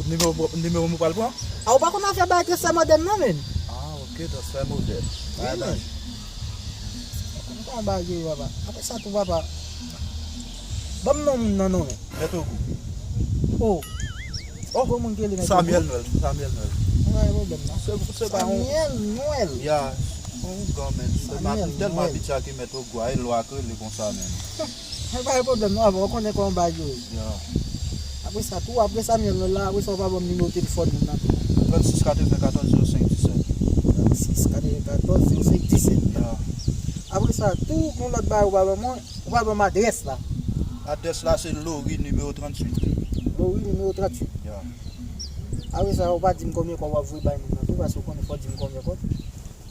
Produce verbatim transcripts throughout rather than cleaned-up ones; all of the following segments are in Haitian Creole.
Nimewo, nimewo m ou pral pran? A, ou pa konn afè bay transfè modèn non, men? Ah, ok, transfè modèn. Wi, men. Ou konn bagay yo, papa. Apre sa tou, papa. Ban m non moun nan non, men. Mèt Ogou. Oh. Oh, bon moun ki rele Mèt Samuel Ogou. Noël, Samuel Noël. Mwen pa gen pwoblèm non. Se, se pa yon Samuel Noël. Ya, se yon ougan, men. Se Samuel Noël. M tèlman abitye ak Mèt Ogou a, e lwa k rele konsa, men. Mwen pa gen pwoblèm non, papa, ou konnen kòman bagay yo ye. Ya. Apre sa tou, apre Samuel Noël la, apre sa ou pa ban m nimewo telefòn moun nan tou. Trannsis katrevenkatòz zewo senk disèt. Trannsis katrevenkatòz zewo senk disèt. Ya. Apre sa tou, gon lòt bagay ou pa ban mwen, ou pa ban m adrès la. Adrès la se Lori nimewo tranntuit. Lori nimewo tranntuit. Ya. Apre sa, ou pa di m konbyen kòb w ap voye bay moun nan tou, paske ou konnen fò w di m konbyen kòb.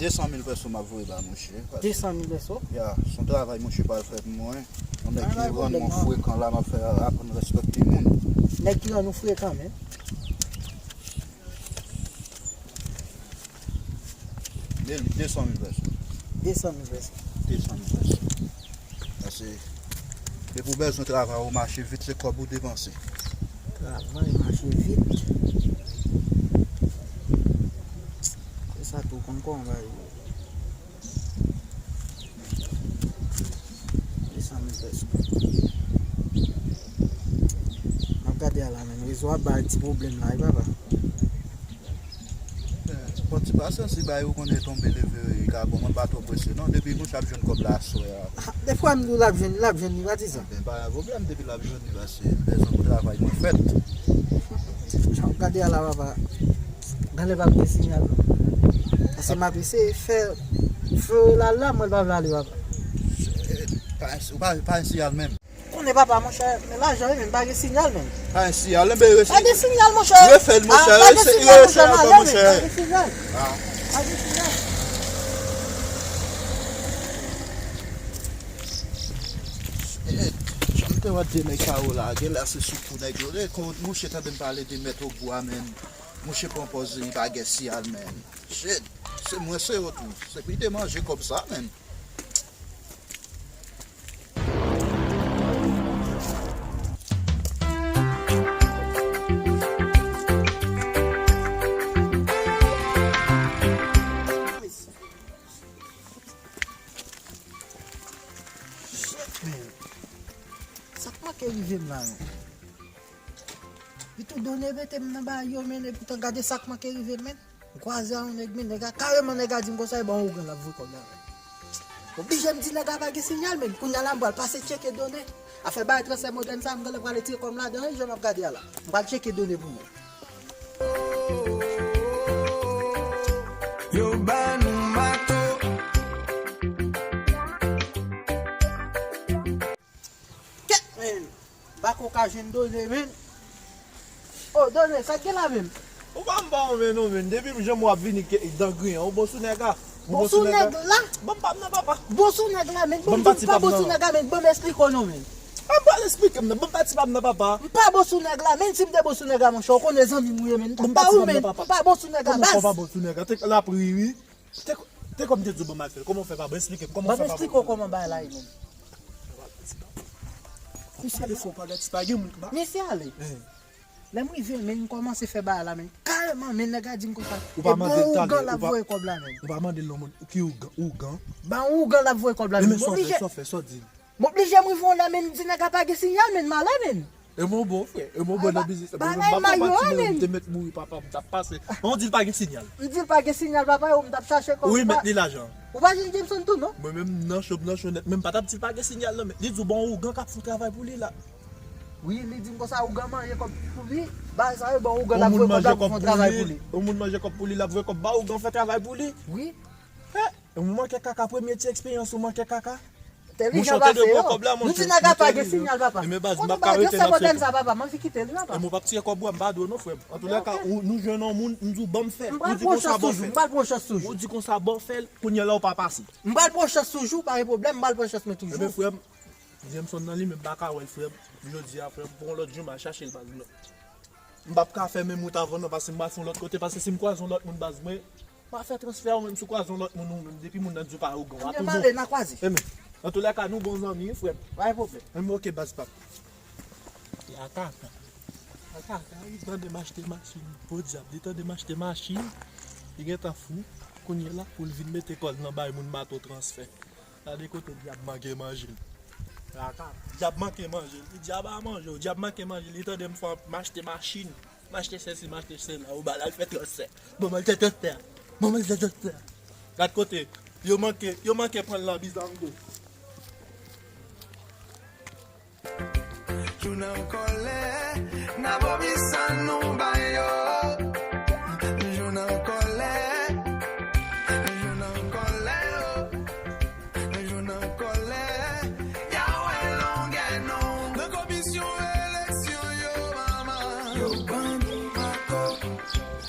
De san mil pèso m ap voye ba mouche. De san mil pèso? Ya, se yon travay mouche pral fè pou mwen. Yon nèg ki rann mwen frekan la, m ap fè aprann respekte moun. Nèg ki rann ou frekan, men. Men li, de san mil pèso. De san mil pèso. De san mil pèso. Paske depi w bezwen travay, ou mache vit, se kòb ou depanse. Travay, mache vit. Se sa tou, konn kòman bagay yo ye. De san mil pèso. M ap gade a la, men rezo a bay ti pwoblèm la, wi, papa. Bon, ti pasyans, si bagay ou konnen tonbe leve, e ka bon, mwen pa twò prese non. Depi mouche ap jwenn kòb la aswè a. Ah, defwa m di w l ap jwenn, l ap jwenn li, patizan. Ben, pa gen pwoblèm, depi l ap jwenn li, paske m bezwen pou travay mwen fèt. Jan w gade a la, papa. Genlè pa gen sinyal non. Paske m ap eseye fè, fè la la, mwen pa vle ale, papa. Pa, ou pa, pa gen sinyal menm. Konnen papa, monchè, men lajan wi, men pa gen sinyal, men. Pa gen sinyal, enben resi-, pa gen sinyal, monchè. Refè l, monchè, pa gen sinyal, monchè, nan lè, men pa gen sinyal. Ah. Pa gen sinyal. Shit, jan m te wè de nèg sa yo la, genlè se sou kou nèg yo. Lè kon mouche tande m pale de Mèt Ogou a, men. Mouche pran pòz li pa gen sinyal, men. Shit, se mwen, se yo tou. Se pou te manje kòb sa, men. Shit, man. Sa k manke rive m la, men? Epi tou, Done mete m nan bagay yo, men, epi tou, gade sa k manke rive m, men. M kwaze a yon nèg, men nèg a, kareman nèg a di m konsa, e ban ougan l ap voye kòb la, men. Oblije m di nèg a pa gen sinyal, men. Kounye a la, m pral pase tcheke Done. Afè bay transfè modèn sa, m genlè pral retire kò m ladan, jan m ap gade a la. M pral tcheke Done pou mwen. Yo ba nou mato. Kèt, men. Bako ka jwenn Done, men. Oh, Done, sa k gen la, men? Ou pa m pa yon men non, men. Depi m janm w ap vini ke-, dan griyen, ou bon sou nèg la. Ou bon sou nèg la? Ban m pa m nan, papa. Bon sou nèg la, men. Bon, m pa bon sou nèg la, men. Ban m esplike w non, men. An pral esplike m nan. Ban m pati pa m nan, papa. M pa bon sou nèg la, men. Si m te bon sou nèg la, monchè, ou konnen zanmi m ou ye, men. M pa ou, men. M pa bon sou nèg la, baz. Kòman w pa bon sou nèg la? Te, l ap ri, wi. Te, te kòm te di w ban m al fè l. Kòman w fè pa bon? Esplike m. Kòman w fè pa bon? Ban m esplike w kòman bagay la ye, men. Misye ale fè yon pagati, pa gen moun ki ba. Misye ale. Lè m rive, men, m kòmanse fè bagay la, men. Kareman, men, nèg la di m konsa. Ou pa mande l talè, ou pa. E bon ougan l ap voye kòb la, men. Ou pa mande l non, moun, ki ougan, ougan? Ban ougan l ap voye kòb la, men. E men, sa w fè, sa w fè, sa w di l? M oblije m rive yon lè, men, m di nèg la pa gen sinyal, men, m ale, men. E mwen bon, frè, e mwen bon nan biznis la. Mwen menm m ap pati, men, m te mèt mouri, papa, m t ap pase. Mwen di l pa gen sinyal. M di l pa gen sinyal, papa, yo, m t ap chache kòb. Ou remèt li lajan. Ou pa jwenn Jameson tou, non? Mwen menm, nan cho, m nan cho nèt. Men m pa t ap di l pa gen sinyal, non, men li di w bon ougan k ap fè travay pou li la. Wi, li di m konsa, ougan manje kòb pou li, bagay sa yo, bon, ougan l ap voye kòb la pou fè yon travay pou li. Yon moun manje kòb pou li, l ap voye kòb ba ougan fè travay pou li. Wi. Ou manke kaka, premye ti eksperyans ou manke kaka. Te li jan pase yo. Nou di nèg la pa gen sinyal, papa. Konnen bagay transfè modèn sa, papa, m anvi kite li, papa. E mwen p ap tire kòb ou a, m pa dwe non, frè m. Antoulèka, nou jwenn yon moun, m di w ban m fè l. Ou di konsa ban fè l. M pral pran chans toujou. Ou di konsa ban fè l, kounye a la ou pa pase. M pral pran chans toujou, pa gen pwoblèm, m pral pran chans mwen toujou. Ebyen, frè m, Jameson nan li menm m pa ka wè l, frè m. Jodi a, frè m, pou yon lòt jou, m a chache l, baz, m. M p ap ka fè menm wout avè w non, paske m pral fè yon lòt kote, paske si m kwaze yon lòt moun, baz, mwen, m a fè transfè a ou menm, si w kwaze yon lòt moun, ou menm, depi moun nan di w pa ougan, w a toujou. Ebyen, m ale, n a kwaze. Ebyen, antoulèka, nou bon zanmi, wi, frè m. Pa gen pwoblèm. Ebyen, ok, baz, p ap. E ataka. Kaka, li tande m achte machin. Podyab, li tande m achte machin. Li gentan fou. Kounye a la, pou l vin mete kò l nan bay moun mato transfè. Gade kote dyab manke manje l. Kaka, dyab manke manje l. Li dyab a manje w, dyab manke manje l. Li tande m fè, m achte machin. M achte sesi, m achte sela. Ou ba l al fè transfè. Bon, m al fè transfè. Bon, m al fè transfè. Gad kote. Yo manke, yo manke pran l nan bizango. Jou nan kòlè, n ap obi sa nou ba yo. Jou nan kòlè, jou nan kòlè, oh. Jou nan kòlè, y a wè longè nou. Nan komisyon eleksyon yo, mama. Yo ban nou mato.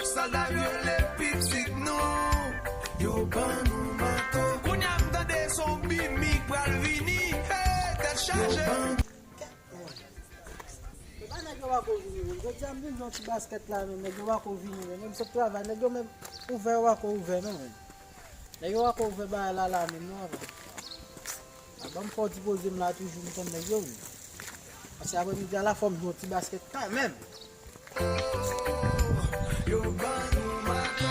Sòlda vyole pitit nou. Yo ban nou mato. Kounye a m tande se yon bimi k pral vini. Hey, tèt chaje. E pa nèg yo pako vini menm. Jodi a m vin jwe yon ti baskèt la menm. Nèg yo pako vini menm. Menm sot travay, nèg yo menm ouvè yo pako ouvè non menm. Nèg yo pako ouvè bagay la la menm non, apa. A ban m fè yon ti poze m la toujou, m tann nèg yo vini. Paske aprè midi a la fò m jwe yon ti baskèt kanmenm. Yo ban nou mato.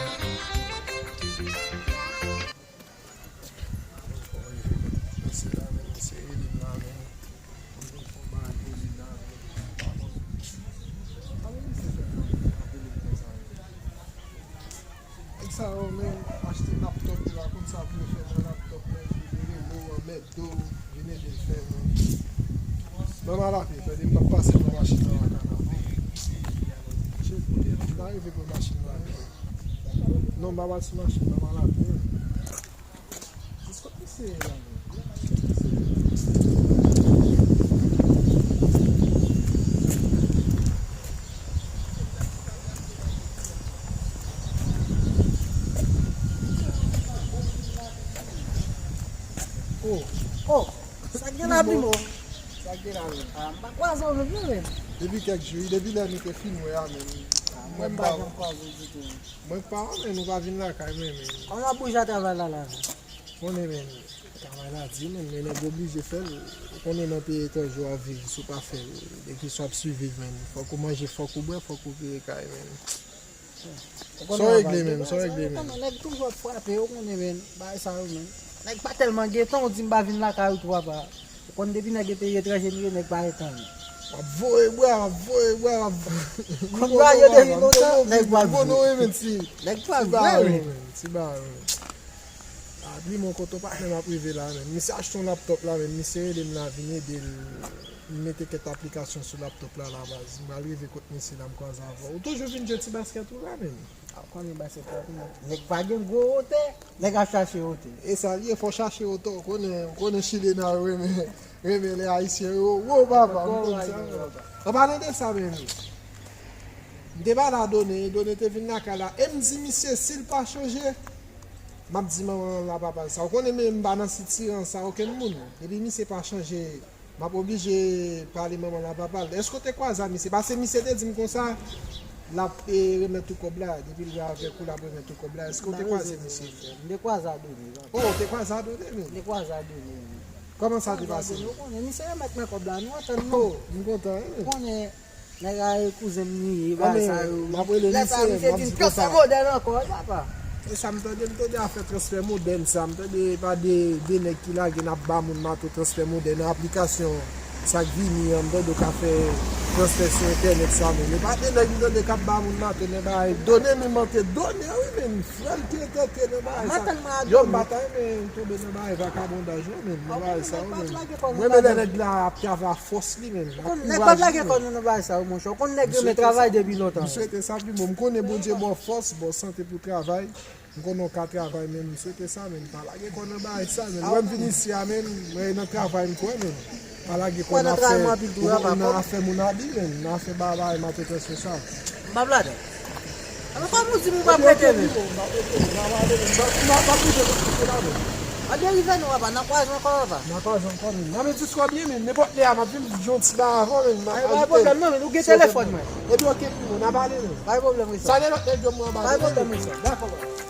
Nèg sa yo menm achte laptòp, yo pa konn sa pou yo fè nan laptòp la, epi yo rele w anmède w, vin ede l fè menm. Ban m al ape, tande m p ap pase pran machin nan lakay la non. Cheri, m pa rive pran machin nan ankò. Non, m p ap al sou machin, ban m al ape. Jis kot misye ye la menm? Oh, oh, sa k gen la, Primo? Sa k gen la menm? Ah, m pa kwaze w menm non menm. Depi kèk jou, wi, depi lè nou te fin wè a menm. Ah, mwen m pa janm kwaze w ditou. Mwen pa wè menm, ou pa vin lakay mwen menm. Kòman w ap bouje a travay la la menm? Konnen menm, travay la di menm, men nèg oblije fè l. Ou konnen nan peyi etranje w ap viv, si w pa fè l, e kesyon ap siviv menm. Fòk ou manje, fòk ou bwè, fòk ou peye kay menm. Sa w regle menm, sa w regle menm. Nèg toujou ap frape, ou konnen menm, bagay sa yo menm. Nèg pa tèlman gentan, ou di m pa vin lakay ou tou, apa. Ou konn depi nèg e peyi etranje m ye, nèg pa gentan vin. W ap voye bwa, w ap voye bwa, w ap voye bwa. Konn bagay yo depi lontan, nèg pa vin. Nèg pa vin. Ti bagay menm. Ah, Primo, kote w patnè m ap rive la menm. Misye achte yon laptòp la menm, misye rele m la vin ede l mete kèk aplikasyon sou laptòp la la baz. M pral rive kot misye la, m kwaze avè w. Ou toujou vin jwe ti baskèt ou la menm? Ah, ou konnen baskèt la, nèg pa gen gwo wotè, nèg ap chache wotè. E sa l ye, fò w chache wotè, ou konnen, ou konnen chilena yo renmen, renmen lè ayisyen yo wo papa, m konn sa. An palan de sa menm, m te pale a Done, Done te vin lakay la, e m di misye si l pa chanje, m ap di manman l a papa l sa. Ou konnen men m pa nan sitirans a okenn moun. Depi misye pa chanje, m ap oblije pale manman l a papa l. Èske w te kwaze a misye? Paske misye te di m konsa, l ap, e, remèt ou kòb la. Depi l wè avèk ou, l ap remèt ou kòb la. Èske w te kwaze misye? M te kwaze a Done, papa. Oh, w te kwaze a Done menm? M te kwaze a Done, wi. Kòman sa te pase? Ou konnen, misye remèt mwen kòb la, nou antann nou. Oh, m kontan, wi. Ou konnen, nèg a e kouzen m li ye, bagay sa yo. M ap rele misye, m ap di konsa. Lè sa, misye di m transfè modèl ankò, wi, papa. E sa m tande, m tande afè transfè modèl sa, m tande pa de, de nèg ki lage n ap ba moun mato transfè modèl nan aplikasyon sa k vini an, m tande yo ka fè transfè sou entènèt sa, men e pa de nèg m tande k ap ba moun mato nan bagay. Done menm antre Done, wi, men frè l ki antre nan bagay sa. Yo, m pa ta renmen tonbe nan bagay vakabondaj non, men nan bagay sa yo, men. M renmen lè nèg la ap travay a fòs li menm. Nèg pa t lage kò nou nan bagay sa yo, monchè. Ou konn nèg renmen travay depi lontan. M swete sa pou ou, m konnen Bondye ba w fòs, ba w sante pou travay. M konnen w ka travay, men m swete sa, men pa lage kò nan bagay sa, men. Lè m vin isi a, men, mwen nan travay m kwè, men. Pa lage kò nan afè, nan afè moun abi, men, nan afè bagay mato transfè sa. M p ap ladan. Alò, kòm ou di m ou p ap rete, men. M p ap rete, m p ap rete, m p ap rete la, men. An derive nou, papa, n a kwaze ankò, papa. N a kwaze ankò, men. Nan men disko byen, men. Nenpòt lè a, m ap vin jwe yon ti bagay avè w, men. Pa gen pwoblèm, non, men. Ou gen telefòn mwen. Epi, oke, Primo, n a pale, men. Pa gen pwoblèm, wi, sa. Sa, lè lòt nèg yo, mwen ap pale. Pa gen pwoblèm, wi, sa. Dakò, papa.